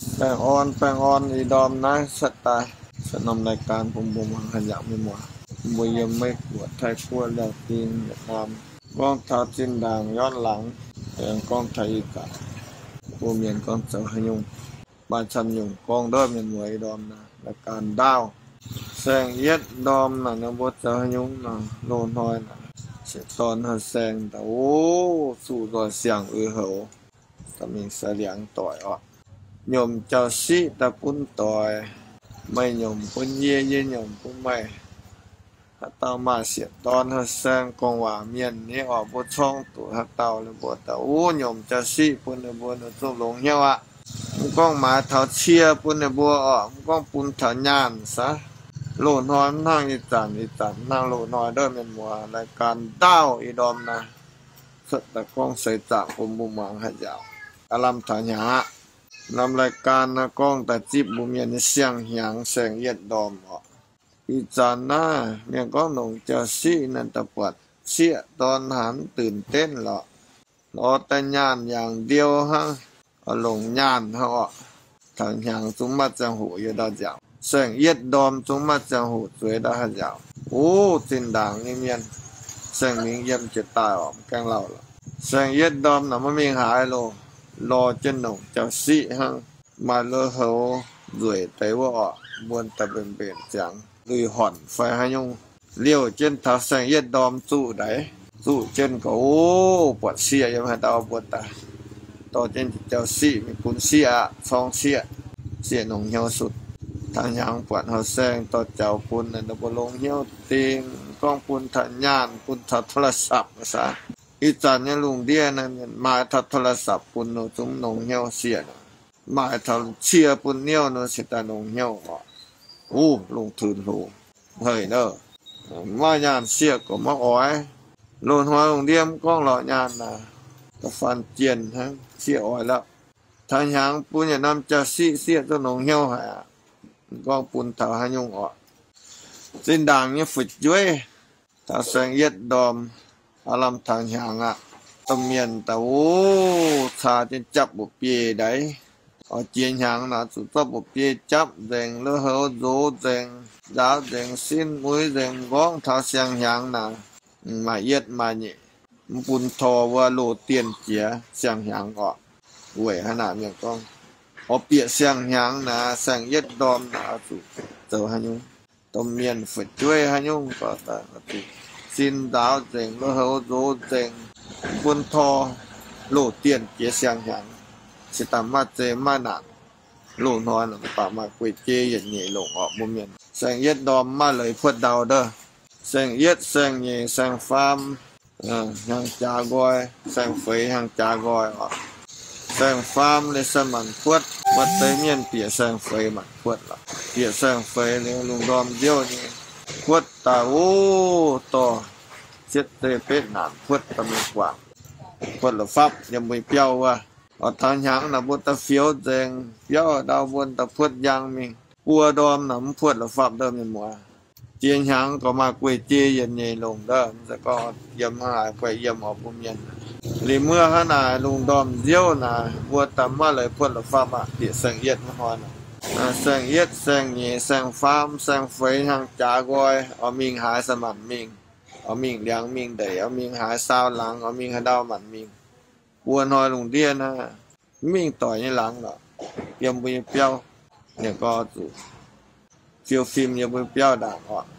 Baengh orn, baengh orn ih ndorm naaiv cuotv daaih, cuotv norm รายการ bun mbuo muangx haaix yaac mienh muoz. Mbuo yiem Meiv Guoqv, Taiv Guoqv, Liaauc Ding, Yietc Naam, gorngv taux zinh ndaangc ย้อนหลัง, aengx gorngv taux ih zanc mbuo mienh gorngv zoux haaix nyungc, maaih camv nyungc gorngv ndortv mienh muoz ih ndorm naaiv รายการ ndaauv. Saeng-yietv ndorm naaic ninh mbuo zoux haaix nyungc nor, loz-hnoi naaic, sieqv dorn haaix saeng daaih, o, zuqc nzoih siang-uix houx, dorh mingh sai liangx doic orqc. Nyomc jauv-siqv daaih bun doic, meih nyomc bun yie, yie nyomc bun meih. Haaix dauh maaih sieqv dorn haaix saeng gorngv waac mienh nyei orqc, mbuo corngv duqv haaix dauh ninh mbuo daaih, o, nyomc jauv-siqv bun ninh mbuo, ninh zungv longx hnyouv aqv. Mv gorngv maaiz taux cie bun ninh mbuo orqc, mv gorngv bun taux nyaanh saax. Loz-hnoi mv hnangv ih zanc, ih zanc mv hnangv loz-hnoi ndortv mienh muoz. รายการ ndaauv ih ndorm naaiv cuotv daaih gorngv seix zaangc bun mbuo muangx haaix yaac aav lamh taux hnyangx aqv. Norm รายการ naaiv gorngv daaih zipv mbuo mienh nyei siang-hnyangx saeng-yietv ndorm orqc. Ih zanc naaiv mienh gorngv longc jauv-siqv naaiv daaih buatc sieqv dorn haaix mvตื่นเต้น lorqc. Lorz daaih nyaanh yangh ndiou hnangv, longc nyaanh hnangv orqc. Taux hnyangx zungv maiv ziangh hoc yiem ndau nziaauc. Saeng-yietv ndorm zungv maiv ziangh hoc zueiz ndau haaix nziaauc. O, zinh ndaangc nyei mienh, saeng-mingh yiem jiex daaih orqc, mv gaengh lauh lorqc. Saeng-yietv ndorm naaic maiv mingh haaix loh, lorz jienv longc jauv-siqv hnangv. Maaih lui-houx nzueic deix wuov orqc, mbuo daaih mbenc mbenc ziangx lui-hornc fai haaix nyungc, liouh jienv taux saeng-yietv ndorm zuqv ndaix. Zuqv jienv gorx, o, buatc sieqv yiem haaix ndau mbuo daaih dorh jienv jauv-siqv mingh bun sieqv aqv, corngv sieqv. Sieqv nongx hnyouv sutc. Taux hnyangx buatc haaix saeng dorh jaux bun, ninh mbuo longx hnyouv dingc, gorngv bun taux nyaanh, bun taux โทรศัพท์ saax. Ih zanc nyei lungh ndiev naaiv maaih taux โทรศัพท์ bun nor zungv nongx hnyouv sieqv. Maaih taux cie bun niouv nor se daaih nongx hnyouv orqc. Uv, lungh tuix hlo haic nor. Maaih nyaanh sieqv gorx maiv oix. Loz-hnoi lungh ndiev mv gorngv lorz nyaanh naaic, da'faanh jienh hnangv sieqv oix lorqc. Taux hnyangx bun yietc norm jauv-siqv sieqv zungv nongx hnyouv haic aqv. Mv gorngv bun taux haaix nyungc orqc. Zinh ndaangc nyei fu'jueiv taux saeng-yietv ndorm, aav lamh taux hnyangx aqv. Domh mienh daaih, o, caa jienv japv mba'biei ndaix. Oix jiex hnyangx naaic zuqc zorqv mba'biei japv nzengc, lui-houx nzox nzengc, nzaaux nzengc, sin muiz nzengc, m'nqorngv taux siang-hnyangx naaic, maaih yietv maaih nyeic, mv bun tor wuov loz-dienh jiex siang-hnyangx orqc. Weic haaix naaic mienh gorngv, oix bieqc siang-hnyangx naaic, saeng-yietv ndorm naaic zuqc zoux haaix nyungc? Domh mienh fu'jueiv haaix nyungc gorx daaih zuqc sin nzaaux nzengc, lui-houx nzox nzengc, mv bun tor loz-dienh jiex siang-hnyangx. Se daaih maiv zeiz maiv naanc. Loz-hnoi mv baac maaih guei-jei yietc nyeic longc orqc mbuo mienh. Saeng-yietv ndorm maiv leiz puotv ndau ndov. Saeng-yietv, saeng-nyeic, saeng-faam, hnyangx jaax nqoi, saeng-feix hnyangx jaax nqoi orqc. Saeng-faam liuz se maanc puotv, maaih deix mienh bieqc saeng-feix maanc puotv lorqc. Bieqc saeng-feix liuz lungh ndorm nziouv nyei puotv daaih, o, dorh cietv zeiv betv naanc puotv daaih mingh guangc. Puotv la'fapv yiem mbuo nyei biauv wuov. Oix taux hnyangx naaic mbuo daaih fioux nzengc, biauv ndau mbuo daaih puotv njang mingh. Buo ndorm naaic mv puotv la'fapv ndov mienh muoz. Jiex hnyangx gorx maaih guei-jei yietc nyeic longc ndov, mv zeiz gorngv yiem hnangv haaix guai yiem orqc mbuo mienh. Liuz muoz hnangv naaic lungh ndorm nziouv naaic mbuo daaih maiv leiz puotv la'fapv aqv, bieqc saeng-yietv wuov hnoi naaic. Saeng-yietv, saeng-nyeic, saeng-faam, saeng-feix hnyangx jaax nqoi, oix mingh haaix se maanc mingh. Oix mingh liangx mingh ndeic, oix mingh haaix saau laangz, oix mingh haaix ndau maanc mingh. Buo hnoi lungh ndiev naaiv, mv mingh doic nyei laangz lorqc, yiem mbuo nyei biauv. Ninh gorngv zuqc fiou fim yiem mbuo nyei biauv ndaangc orqc.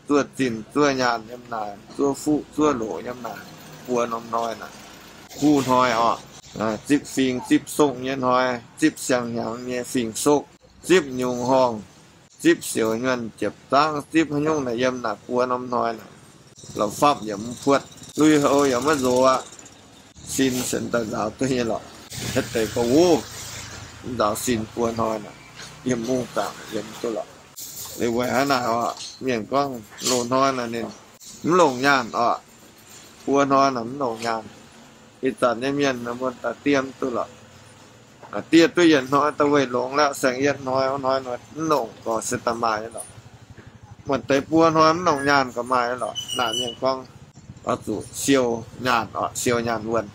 Zuov zinh zuov nyaanh yiem naaic, zuov fuqv zuov loc yiem naaic, buo norm hnoi naaic. Kuv hnoi orqc, zipv fing zipv sokv nyei hnoi, zipv siang-hnyangx nyei fing-sokv, zipv nyungc horngh, zipv siouc nyuonh jiepc zaangv, zipv haaix nyungc naaic yiem naaic buo norm hnoi naaic. La'fapv yaac mv puotv, lui-houx yaac maiv nzox aqv. Sin se daaih nzaaux duqv nyei lorqc. Haaix deix gorngv wuov, mv nzaaux sin buo hnoi naaic, yiem mungv zaangc yiem duqv lorqc. Liuz weic haaix naaic orqc, mienh gorngv loz-hnoi naaic ninh mv longc nyaanh orqc. Buo hnoi naaic mv longc nyaanh. Ih zanc nyei mienh mbuo daaih diev duqv lorqc. Diev duqv yietc hnoi daaih weih longx lorqc, saeng-yietv hnoi, hnoi mv longc gorx se daaih maaih nyei lorqc. Maaih deix buo hnoi mv longc nyaanh gorx maaih nyei lorqc. Naaic mienh gorngv oix zuqc siou nyaanh orqc, siou nyaanh wuonh.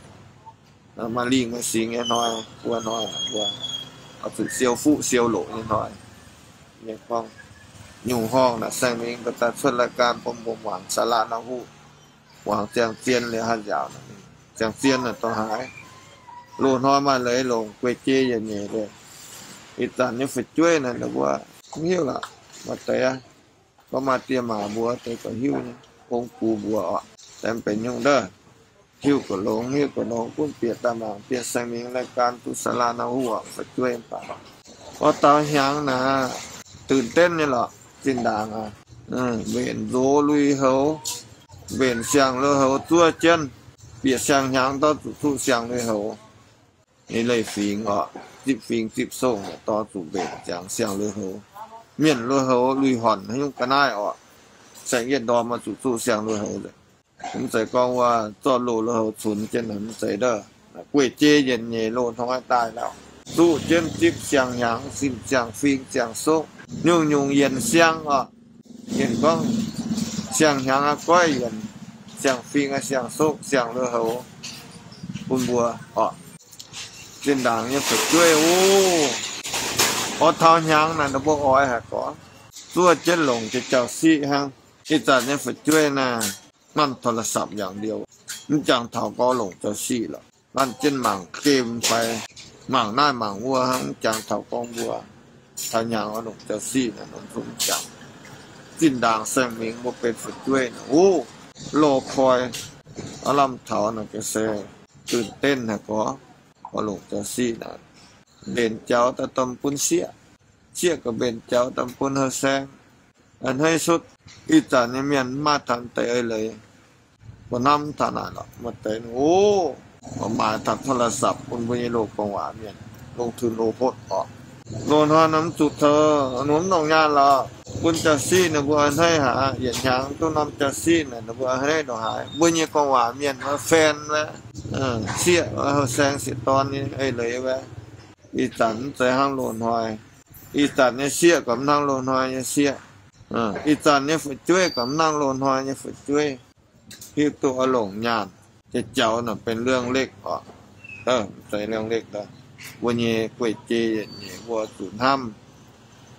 Maaih lingh maaih singx nyei hnoi, buo hnoi mbuo zuqc siou fuqv siou loqc nyei hnoi. Nyei gorngv nyungc horngh naaic saeng mingh ga'daaih cuotv รายการ bun mbuo muangx สาระน่ารู้, muangx ziangh zien liuz haaix nziaauc, ziangh zien naaic dongh haaix. Loz-hnoi maaih leiz longc guei-jei yietc nyeic liuz, ih zanc nyei fu'jueiv naaic mbuo mv hiuv lorqc. Maaih deix gorngv maaih die maac mbuo deix gauh hiuv nyei, ong-gux mbuo oc, deix mv benx nyungc ndov. Hiuv gauh longx, hiuv gauh longx, gunv bieqc daaih mangc bieqc saeng mingh รายการ duqv สาระน่ารู้ fu'jueiv mv baac oix daaux hnyangx naaic,ตื่นเต้น nyei lorqc. Zinh ndaangc aac, mbenc nzox lui-houx, mbenc siang-lui-houx zuov jienv, bieqc siang-hnyangx dorh zuqc duqv siang-lui-houx. Ninh leiz fingx oc, zipv fingx zipv songh dorh zuqc mbenc ziangx siang-lui-houx. Mienh lui-houx lui-hornc haaix nyungc ga'naaiv oc, saeng-yietv ndorm oix zuqc duqv siang-lui-houx. Mv zeiz gorngv wuov zorqv loz-lui-houx cunx jienv, mv zeiz ndov. Guei-jei yietc nyeic loz-hnoi daaih lauh, duqv jienv zipv siang-hnyangx, zipv siang-fingx, siang-sokv, nyungc-nyungc yienc siang oc. Yienc gorngv siang-hnyangx aqv goiv yienc, siang-fingx aqv, siang-sokv, siang-lui-houx bun mbuo oc. Zinh ndaangc nyei fu'jueiv oc, oix taux hnyangx naaic ninh mbuo oix haic gorx, zuov jienv longc jauv-siqv hnangv. Ih zanc nyei fu'jueiv naaic มัน โทรศัพท์อย่างเดียว, mv jangx taux gorngv longc jauv-siqv lorqc. Nanv jienv mangc game fai mangc naaiv mangc wuov hnangv, mv jangx taux gorngv mbuo taux hnyangx oix longc jauv-siqv naaic, norm zungv mv jangx. Zinh ndaangc saeng mingh mbuo benx fu'jueiv naaic, oc, lorh koi, aav lamh taux naaic ga'sie, ตื่นเต้น haic gorx, oix longc jauv-siqv naaic, mbenc jaux daaih domh bun sieqv, sieqv gauh mbenc jaux domh bun haaix saeng. A'hneiv sutv, ih zanc nyei mienh mv maaih taux deix eix leiz, mbuo hnamv taux naaic lorqc, maaih deix oc, maaiz taux โทรศัพท์ bun mbuo nyei loz guangc waac mienh, ลงทุน โอรส oc. Loz-hnoi norm zuqc taux norm nongh nyaanh lorqc, bun jauv-siqv ninh mbuo a'hneiv haic, yietc hnyangx duqv norm jauv-siqv naaic ninh mbuo a'hneiv ndongc haaix. Mbuo nyei guangc waac mienh wuov fan wuov, sieqv wuov, haaix saeng sieqv dorn nyei eix leiz wuov. Ih zanc mv zeiz hnangv loz-hnoi. Ih zanc nyei sieqv gauh mv hnangv loz-hnoi nyei sieqv. Ih zanc nyei fu'jueiv gauh mv hnangv loz-hnoi nyei fu'jueiv. Hiuv duqv oix longc nyaanh, jauv-jaux naaic benx เรื่องเล็ก oc. Mv zeiz เรื่องเล็ก daaih. Mbuo nyei guei-jei yietc nyeic mbuo zuqc hnamv,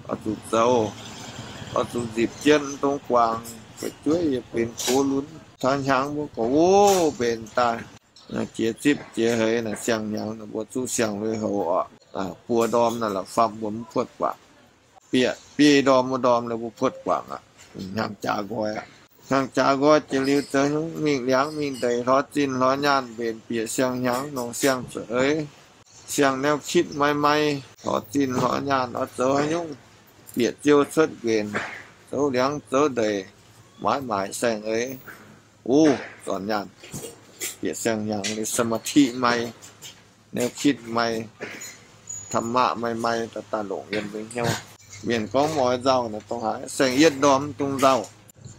oix zuqc zoux, oix zuqc nzipc jienv dongh guangc. Fu'jueiv yaac benx gox lunx, taux hnyangx mbuo gorqv-ov mbenc daaih. Jiex zipv jiex heix naaic siang-hnyangx naaic mbuo zuqv siang-lui-houx oc. Buo ndorm naaic la'fapv mbuo mv puotv guangc. Bieqc biei ndorm wuov ndorm naaic mbuo puotv guangc aqv. Hnyangx jaax nqoi aqv. Hnyangx jaax nqoi jiex liuz zoux nyungc mingh liangx mingh ndeic, hlorx zinh hlorx nyaanh, mbenc bieqc siang-hnyangx, nongc siang-za'eix, siang-naiv kitv mai mai, hlorx zinh hlorx nyaanh oix zoux haaix nyungc, bieqc ziou cuotv nquenc, zoux liangx zoux ndeic, maaiz maaic saeng-eix. Ov, zornc nyaanh, bieqc siang-hnyangx liuz สมาธิ mai, naiv kitv mai, ธรรมะ mai mai, daaih daaih longc yiem mbuo hnyouv. Mienh gorngv mv oix nzauh naaic dongh haaix, saeng-yietv ndorm dungx nzauh.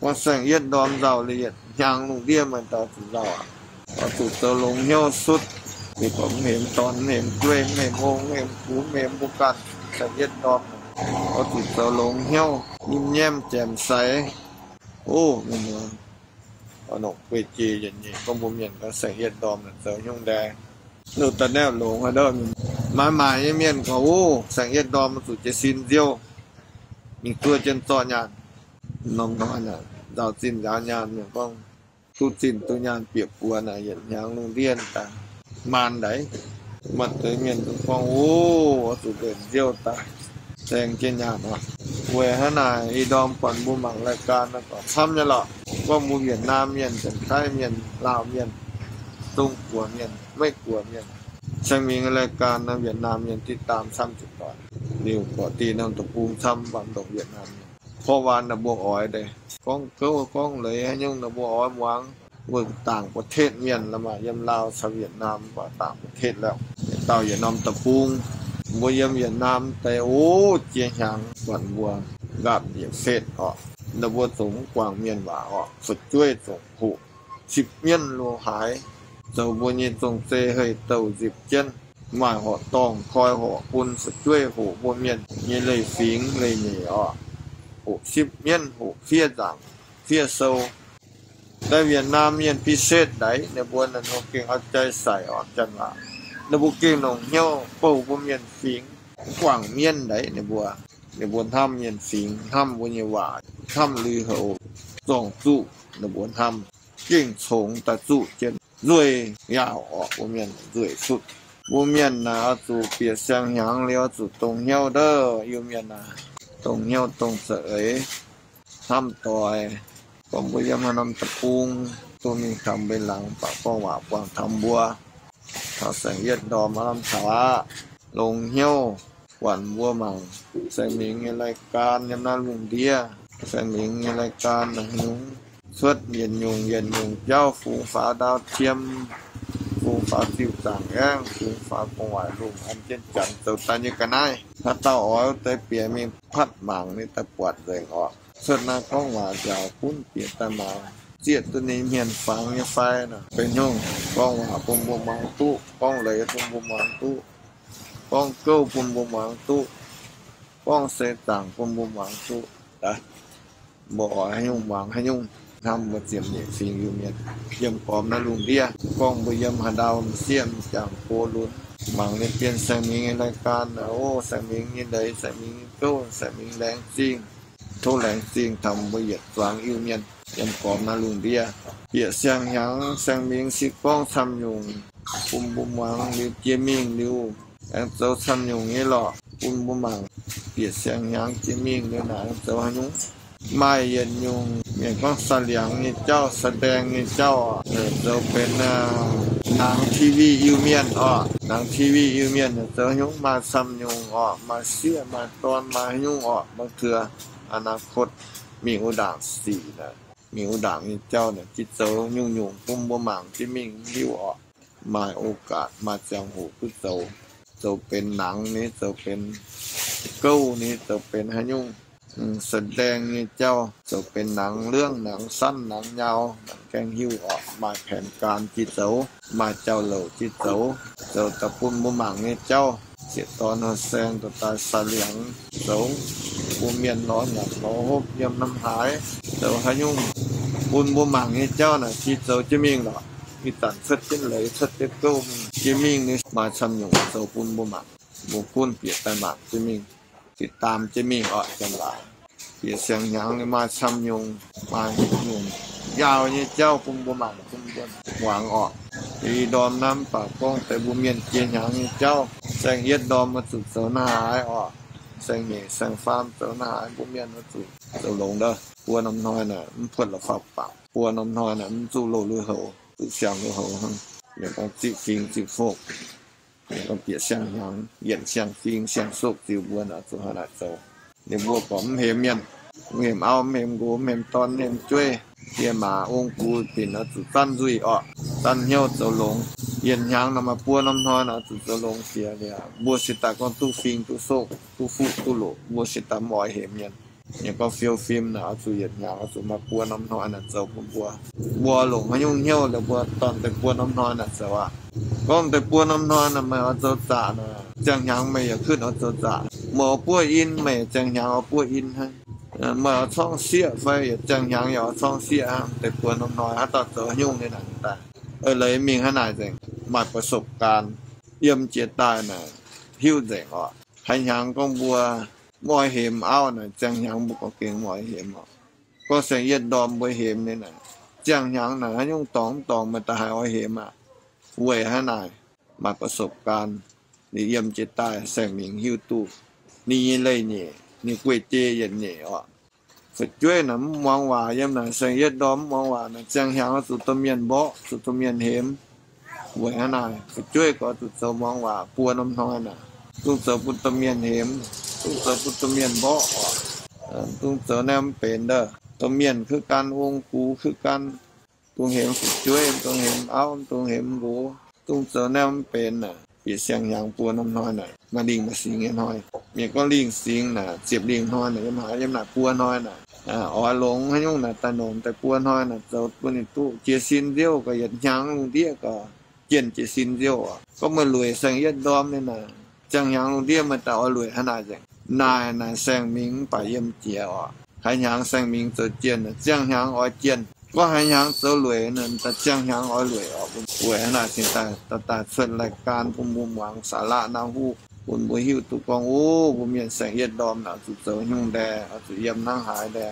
Gorngv saeng-yietv ndorm nzauh liuz yietc hnyangx lungh ndiev maaih dauh zuqc nzauh aqv. Oix zuqc zoux longx hnyouv sutv. Mv gorngv mv hemx dorn, mv hemx jueiv, mv hemx ong, mv hemx gux, mv hemx mbuo ganh, saeng-yietv ndorm. Oix zuqc zoux longx hnyouv, nyim nyaemv jemx sai. Ov, mienh muoz, oix longc guei-jei yietc nyeic gorngv mbuo mienh gorngv saeng-yietv ndorm zoux nyungc ndae. Loz-da'naeqv longx haic ndov. Maaiz maaic nyei mienh gorqv-ov, saeng-yietv ndorm zuqc jiez sin nziouv, mingh zuov jienv zorqv nyaanh. Norm hnoi naaic nzaaux zinh nzaaux nyaanh mienh gorngv duqv zinh duqv nyaanh bieqc buoz naaic yietc hnyangx lungh ndiev daaih maan ndaix. Maaih deix mienh duqv gorngv, ov, oix zuqc mbenc nziouv daaih saeng jienv nyaanh oc. Weic hnangv naaic ih ndorm buatc mbuo mangc รายการ naaiv gorqv camv nyei lorqc. Gorngv mbuo Việt Nam mienh, Janx-Taiv mienh, Laauv mienh, Zong-Guoqv mienh, Meiv-Guoqv mienh, saeng mingh รายการ naaiv Việt Nam mienh ติดตาม camv ziepc doic. Liuz gorqv dih norm deic-bung camv mv baac mv ndongc Việt Nam mienh. เพราะว่า ninh mbuo oix deix gorngv gouv gorngv leiz haaix nyungc ninh mbuo oix muangx. Mbuo ต่างประเทศ mienh la'maah yiem Laauv caux Việt Nam mv baac ต่างประเทศ laauh, dauh yietc norm deic-bung. Mbuo yiem Việt Nam deix, ov, jiex hnyangx buatc mbuo nqaapv njiec fetv orqc. Ninh mbuo zungv mv guangc mienh waac orqc, fu'jueiv zungv hoqc sipv mienv lo haaix, zoux mbuo nyei zong-zei hei douh nzipc jienv. Maaih horqc dorngh koi horqc bun fu'jueiv hoqc mbuo mienh nyei leiz-fingx leiz-nyeic orqc. Hoqc sipv mienv, hoqc fiev nzaangc, fiev sou. Daaih Việt Nam mienh พิเศษ ndaix, ninh mbuo naaic ninh mbuo gengh เอาใจใส่ orqc, janx waac. Ninh mbuo gengh longc hnyouv bouh mbuo mienh fingx. guangc mienv ndaix ninh mbuo. Ninh mbuo hnamv mienh fingx, hnamv mbuo nyei waac, hnamv lui-houx, zorng zuqv ninh mbuo hnamv, gengh congx daaih zuqv jienv nzueic yaauc orqc. Mbuo mienh nzueic cuotv. Mbuo mienh naaic oix zuqc bieqc siang-hnyangx liuz oix zuqc dongh hnyouv ndov. Iu-Mienh naaic dongh hnyouv dongh za'eix, hnamv doix. Gorngv mbuo yiem haaix norm deic-bung, duqv mingh taux mbeix laangz baac gorngv waac buangh taux mbuo. Taux saeng-yietv ndorm aav lamh taux aqv. Longx hnyouv buatc mbuo mangc Saeng Mingh nyei รายการ yiem naaiv lungh ndiev. Saeng Mingh nyei รายการ naaic haaix nyungc cuotv yietc nyungc yietc nyungc jauv, fungx faaux ดาวเทียม, fungx faaux ziuh zaangc aengv, fungx faaux gu'nguaaic lungh an jienv janx zoux daaih nyei ga'naaiv. Haaix dauh oix deix bieqc mingh patv mangc, ninh daaih buatc nzengc orqc. Cuotv naaiv gorngv waac nziaauc gunv bieqc daaih mangc, zieqv duqv ninh hmien fangx nyei fai naaic. Benx hnyouv gorngv waac bun mbuo muangx duqv, gorngv leiz bun mbuo muangx duqv, gorngv gouv bun mbuo muangx duqv, gorngv seix zaangc bun mbuo muangx duqv. Mbuo oix haaix nyungc muangx haaix nyungc. Hnamv mbuo ziepc nyeic fingx Iu-Mienh yiem gormx naaiv lungh ndiev. Gorngv mbuo yiem haaix ndau m'sieqv m'jangc go lunx mangc ninh bienh Saeng Mingh nyei รายการ naaic, o, Saeng Mingh nyei leiz, Saeng Mingh nyei gouv, Saeng Mingh laengz zingh. Tov laengz zingh taux mbuo yietc zuangx Iu-Mienh yiem gormx naaiv lungh ndiev. Bieqc siang-hnyangx Saeng Mingh se gorngv camv nyungc bun mbuo muangx liuz jiex mingh liuz, aengx zoux camv nyungc nyei lorqc bun mbuo mangc. Bieqc siang-hnyangx jiex mingh liuz naaic aengx zoux haaix nyungc. Maaih yietc nyungc mienh gorngv แสดง nyei jauv, แสดง nyei jauv, zoux benx nangx ทีวี Iu-Mienh orqc. Nangx ทีวี Iu-Mienh zoux haaix nyungc, maaih camv nyungc orqc, maaih sieqv maaih dorn maaih haaix nyungc orqc. บางเทื่อ อนาคต mingh wuov ndaangc sic naaic, mingh wuov ndaangc nyei jauv naaic, jiex zoux nyungc-nyungc bun mbuo mangc jiex mingh hiuv orqc. Maaih โอกาส maaih ziangh hoc duqv zoux. Zoux benx nangx ni, zoux benx gouv ni, zoux benx haaix nyungc แสดง nyei jauv, zoux benx nangx เรื่อง nangx สั้น nangx ยาว nangx gaengh hiuv orqc. Maaih แผนการ jiex zoux, maaih jauv-louc jiex zoux, zoux daaih bun mbuo mangc nyei jauv. Sieqv dorn haaix saeng dorh daaih แสดง zoux bun mienh lorz nyanc lorz hopv yiem norm haaix, zoux haaix nyungc bun mbuo mangc nyei jauv naaic jiex zoux jiex mingh lorqc. Ih zanc cuotv jienv leiz, cuotv jienv gouv mingh, jiex mingh ni maaih camv nyungc zoux bun mbuo mangc. Mbuo gunv bieqc daaih mangc jiex mingh, ติดตาม jiex mingh orqc. Janx-laangc bieqc siang-hnyangx maaih camv nyungc, maaih nyungc yaauh nyei jauv bun mbuo mangc, bun mbuo muangx orqc. Ih ndorm naaiv mv baac gorngv deix mbuo mienh jiex hnyangx nyei jauv. Saeng-yietv ndorm oix zuqc zoux naaiv haaix orqc. Saeng-nyeic saeng-faam zoux naaiv haaix, mbuo mienh oix zuqc zoux longx ndov. Buo norm hnoi naaic mv puotv la'fapv bangc. Buo norm hnoi naaic mv zuqc loz lui-houx, zuqc siang lui-houx hnangv. Yaac gorngv ziqc fingx ziqc hopv, yaac gorngv bieqc siang-hnyangx, yienc siang-fingx siang-sokv ziux mbuo naaic zuqc hnangv naaic zoux. Ninh mbuo gorngv mv hemx mienh, mv hemx auv, mv hemx nqox, mv hemx dorn, mv hemx jueiv, die maac ong-gux binc oix zuqc zanv nzuih orqc, zanv hnyouv zoux longx. Yienc hnyangx naaic maaih buo norm hnoi naaic oix zuqc zoux longx jiex liuz, mbuo se daaih gorngv duqv fing duqv sokv duqv fuqv duqv loqc, mbuo se daaih mv oix hemx mienh. Yaac gorngv fiou fim naaic oix zuqc yietc hnyangx oix zuqc maaih buo norm hnoi naaic zoux bun mbuo. Mbuo longc haaix nyungc hnyouv liuz mbuo dorn deix buo norm hnoi naaic zoux aqv. Gorngv deix buo norm hnoi naaic meih oix zoux zaqc naaic, ziangh hnyangx meih yaac kuv oix zoux zaqc. Meih oix buov in, meih ziangh hnyangx oix buov in hnangv. Meih oix corngv sieqv fai yaac ziangh hnyangx yaac oix corngv sieqv hnangv. Deix buo norm hnoi haaix dauh zoux haaix nyungc nyei naaic daaih, eix leiz mingh hnangv naaic nzengc. Maaih ประสบการณ์ yiem jiex daaih naaic hiuv nzengc orqc. Haaix hnyangx gorngv mbuo mv oix hemx auv naaic, ziangh hnyangx mbuo gorngv gengh mv oix hemx orqc. Gorngv saeng-yietv ndorm mbuo hemx nyei naaic, ziangh hnyangx naaic haaix nyungc dorngx mv dorngx meih da'haiz oix hemx aqv. Weic hnangv naaic, maaih ประสบการณ์ ninh yiem jiex daaih saeng mingh hiuv duqv ninh nyei leiz-nyeic, ninh guei-jei yietc nyeic orqc. Fu'jueiv naaic mv muangx waac, yiem naaic saeng-yietv ndorm mv muangx waac naaic, ziangh hnyangx oix zuqc domh mienh mborqv, zuqc domh mienh hemx. Weic hnangv naaic, fu'jueiv gorx zuqc zoux muangx waac buo norm hnoi naaic, zungv zoux bun domh mienh hemx, zungv zoux bun domh mienh mborqv orqc. Zungv zoux naaiv mv benx ndov. Domh mienh kuv gan, ong-gux kuv gan, dungx hemx fu'jueiv, dungx hemx auv, dungx hemx nqox, zungv zoux naaiv mv benx naaic. Bieqc siang-hnyangx buo norm hnoi naaic, maaih lingh maaih singx nyei hnoi. Mienh gorngv lingh singx naaic, ziepc lingh hnoi naaic, yiem haaix, yiem naaic buo hnoi naaic. Oix longx haaix nyungc naaic, daaih nongc daaih buo hnoi naaic zoux bun ninh duqv. Jiex sin nziouv gauh yietc hnyangx, lungh ndiev gauh jienh jiex sin nziouv oc. Gorngv meih lueic saeng-yietv ndorm nyei naaic, ziangh hnyangx lungh ndiev meih daaih oix lueic hnangv naaic nzengc. Naaic naaic saeng-mingh mv baac yiem jiex oc. Haaix hnyangx saeng-mingh zoux jienh, ziangh hnyangx oix jienh. Gorngv haaix hnyangx zoux lueic, daaih ziangh hnyangx oix lueic oc. Weic haaix naaic cingx daaih, daaih, daaih cuotv รายการ bun mbuo muangx สาระ naaiv huv, bun mbuo hiuv duqv gorngv, o, mbuo mienh saeng-yietv ndorm naaic zuqc zoux nyungc ndae, zuqc yiem hnangv haaix ndae.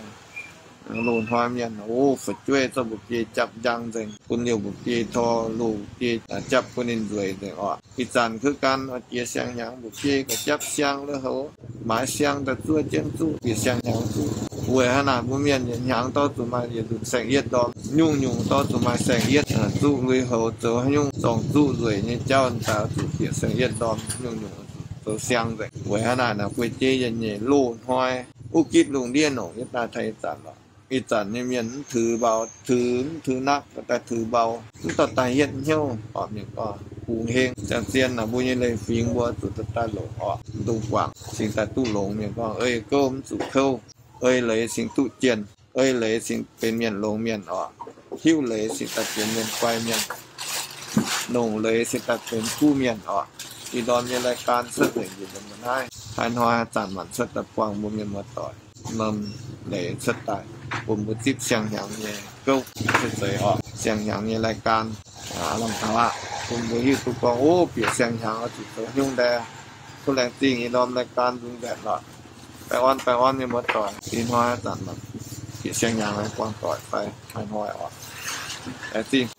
Loz-hnoi mienh, o, fu'jueiv zorqv mba'biei japv njang nzengc, bun liouh mba'biei tor, loz-biei japv bun ninh nzueic nzengc oc. Ih zanc คือกัน, oix jiex siang-hnyangx mba'biei gauh japv siang lui-houx, maaiz siang daaih zuov jienv zuqv, bieqc siang-hnyangx zuqv. Weic haaix naaic mbuo mienh yietc hnyangx dorh zuqc maaih yietc nzunc saeng-yietv ndorm, nyungc-nyungc dorh zuqc maaih saeng-yietv zuqv lui-houx, zoux haaix nyungc zorngc zuqv nzueic nyei jauv daaih zuqc bieqc saeng-yietv ndorm, nyungc-nyungc zoux siang nzengc. Weic haaix naaic naaic guei jeiv yietc nyeic loz-hnoi, uv gitv lungh ndiev nongc yietv daaih taux ih zanc lorqc. Ih zanc nyei mienh mv tuix mbau, tuix mv tuix nakv, daaih tuix mbau, mv dorh daaih hietv hnyouv oc. Mienh gorngv gux heng ziangh zien naaic mbuo nyei leiz-fingx mbuo zuqc daaih longc oc. Ndongc guangc cingx daaih duqv longx. Mienh gorngv ei gouv mv zuqc kouv, ei leiz cingx duqv jienh, ei leiz cingx benx mienh longx mienh oc. Hiuv leiz cingx daaih benx mienh guai mienh, nongc leiz cingx daaih benx kuv mienh oc. Ih ndorm nyei รายการ cuotv nzengc njiec mbuo naaiv. Haaix hnoi zanc maanc cuotv daaih buangh mbuo mienh muoz-doic norm leiz cuotv daaih, bun mbuo zipv siang-hnyangx nyei gouv cuotv seix oc. Siang-hnyangx nyei รายการ lamh taux aqv, bun mbuo hiuv duqv gorngv, o, bieqc siang-hnyangx oix zuqc zoux nyungc ndae. Kuv laengz zingh ih ndorm รายการ nzung nzaenc lorqc. Baengh orn, baengh orn mienh muoz-doic. Ih hnoi zanc maanc bieqc siang-hnyangx oix buangh doic fai haaix hnoi oc. Laengz zingh.